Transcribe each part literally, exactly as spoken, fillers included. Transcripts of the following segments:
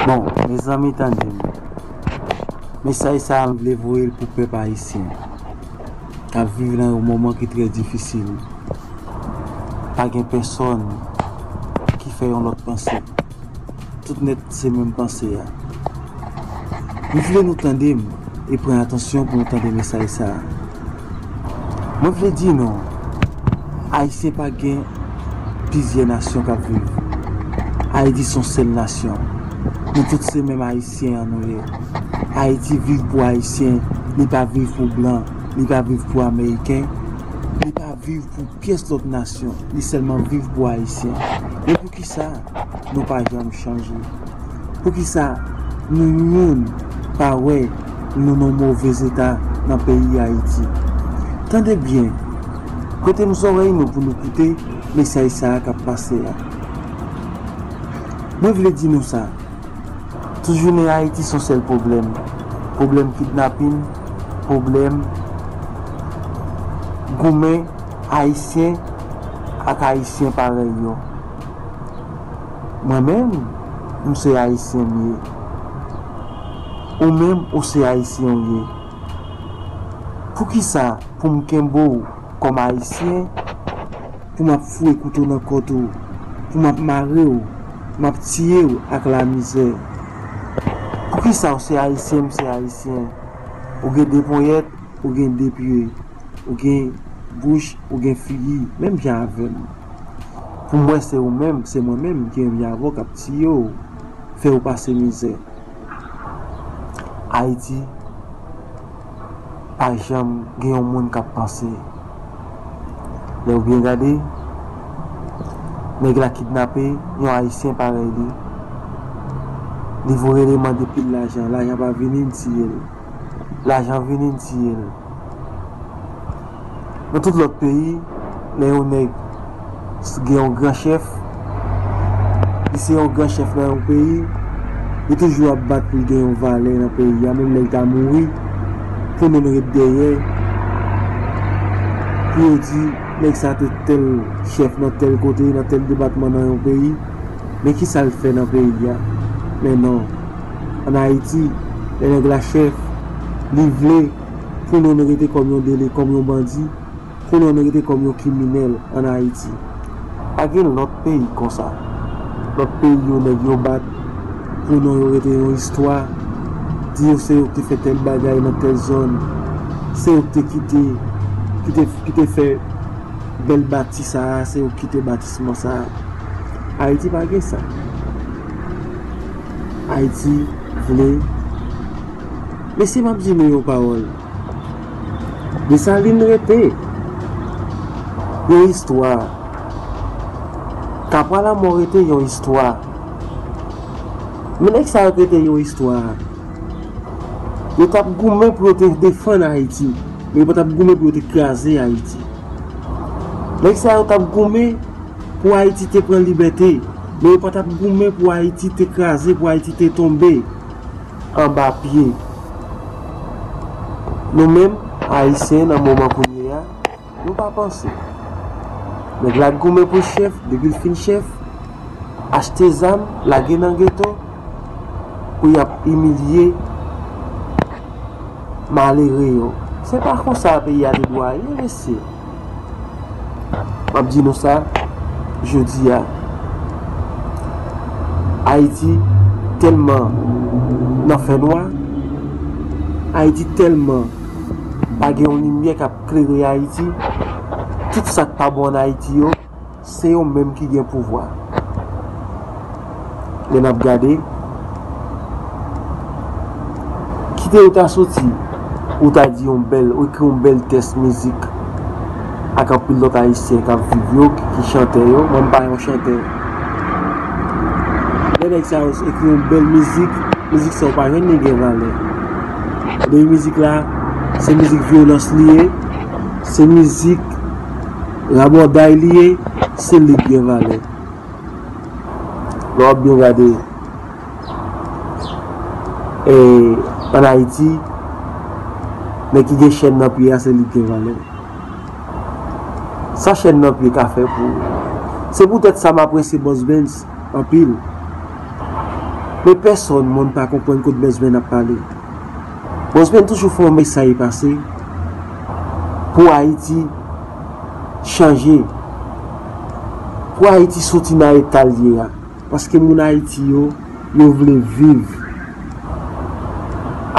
Bon, mezanmi, tande m. Mesaj sa a, m vle voye l pou pèp ayisyen k ap viv nan yon moman ki trè difisil. Pa gen pèsonn ki fè yon lòt panse. Tout nèt se menm panse a. M vle nou tande m e pran atansyon pou nou tande mesaj sa a. Mwen vle di nou, Ayisyen pa gen plizyè nasyon k ap viv. Ayiti se yon sèl nasyon. Nou tout se menm Ayisyen an nou ye. Ayiti viv pou Ayisyen, li pa viv pou blan, li pa viv pou Ameriken, li pa viv pou pyès lòt nasyon, li sèlman viv pou Ayisyen. Men poukisa nou pa janm chanje? Poukisa nou youn pa wè nou nan move eta nan peyi Ayiti? Tande byen, prete m zòrèy nou pou nou koute mesaj sa a k ap pase a. Mwen vle di nou sa, tout jounen Ayiti se yon sèl pwoblèm. Pwoblèm kidnapin, pwoblèm goumen Ayisyen ak Ayisyen parèy yo. Mwen menm, m se Ayisyen m ye. Ou menm, ou se Ayisyen w ye. Poukisa pou m kenbe w kòm Ayisyen, pou m ap foure kouto nan kòt ou, pou m ap mare w, m ap tiye w ak lamizè? Poukisa w se Ayisyen, m se Ayisyen? Ou gen de ponyèt, ou gen de pye, ou gen bouch, ou gen figi, menm jan avè m. Pou m wè se ou menm, se mwen menm ki envi avè w k ap tiye w, fè w pase mizè. Ayiti pa janm gen yon moun k ap panse. Lè w byen gade, nèg la kidnape yon Ayisyen parèy li. Li voye li mande pil lajan, lajan pa vini, l tiye l. Lajan vini, l tiye l. Nan tout lòt peyi, lè yon nèg gen yon gran chèf, li se yon gran chèf nan yon peyi, li toujou ap bat pou l gen yon valè nan peyi a, menm lè l ta mouri, pou nou ret dèyè, pou yo di nèg sa te tèl chèf nan tèl kote, nan tèl depatman nan yon peyi. Men kisa l fè nan peyi a? Men non. Ann Ayiti, lè nèg la chèf, li vle pou nou, nou rete kòm yon dele, kòm yon bandi, pou nou, nou rete kòm yon kriminèl ann Ayiti. Pa gen lòt peyi konsa. Lòt peyi yo, nèg yo bat pou nou, yo rete yon istwa, di yo se yo ki te fè tèl bagay nan tèl zòn, se yo ki te kite, ki te, ki te fè bèl bati sa a, se yo ki te batisman sa a. Ayiti pa gen sa. Ayiti vle. Mesye, m ap di nou yon pawòl. Desalin rete yon istwa. Kapwa Lanmò rete yon istwa. Men nèg sa yo ki rete yon istwa, yo t ap goumen pou yo te defann Ayiti, men yo pa t ap goumen pou yo te kraze Ayiti. Nèg sa yo t ap goumen pou Ayiti te pran libète, men yo pa t ap goumen pou Ayiti te kraze, pou Ayiti te tonbe anba pye. Nou menm, Ayisyen, nan moman kounye a, nou pa panse. Nèg la goumen pou chèf, depi l fin chèf, achte zam, lage nan geto, pou y ap imilye malere yo. Se pa konsa peyi a te dwe ye, mesye. M ap di nou sa, jodi a, Ayiti tèlman nan fènwa, Ayiti tèlman pa gen yon limyè k ap klere Ayiti, tout sa k pa bon ann Ayiti yo, se yo menm ki gen pouvwa. Lè n ap gade, kite ou ta soti, ou ta di yon bèl, ou ekri yon bèl tèks mizik ak anpil lòt Ayisyen k ap viv yo, ki, ki chantè yo, mwen m pa yon chantè. Lè nèg sa yo ekri yon bèl mizik, mizik sa yo pa jwenn li gen valè. Depi mizik la, se mizik vyolans li ye, se mizik rabòday li ye, se li k gen valè. Lè w ap byen gade, e, ann Ayiti, nèg ki gen chèn nan pye a, se li k gen valè. Sa chèn nan pye ka fè pou ou? Se poutèt sa m apresye Boss Benz anpil. Men pèsonn moun pa konprann kot Benzman ap pale. Benzman toujou fè yon mesaj pase pou Ayiti chanje, pou Ayiti soti nan eta l ye a. Paske moun Ayiti yo, yo vle viv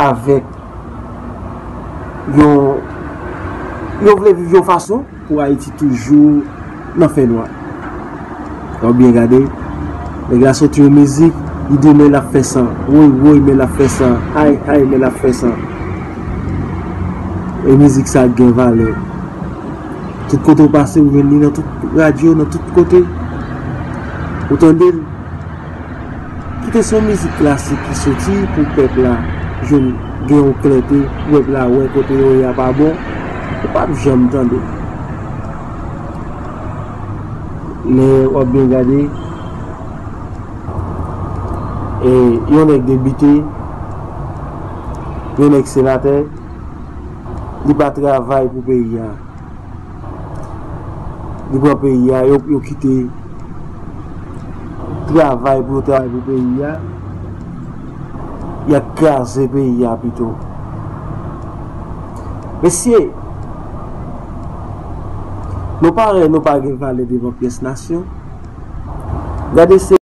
avèk yon, yo vle viv yon fason pou Ayiti toujou nan fènwa. W ap byen gade, nèg la soti yon mizik, li di men l ap fè san, woy woy men l ap fè san, ay ay men l ap fè san. E mizik sa gen valè. Tout kote w pase, ou jwenn li nan tout radyo, nan tout kote. Ou tande l. Kite se yon mizik klasik ki soti pou pèp la jwenn gen yon klète, pou pèp la wè kote yo ye a pa bon, ou p ap janm tande. Men w ap byen gade, e yon nèg depite, yon nèg senatè, li pa travay pou peyi a. Li pran peyi a, yo, yo kite travay pou yo travay pou peyi a. Y ap kraze peyi a pito. Mesye, nou parèy nou pa gen valè devan pyès nasyon. Gade se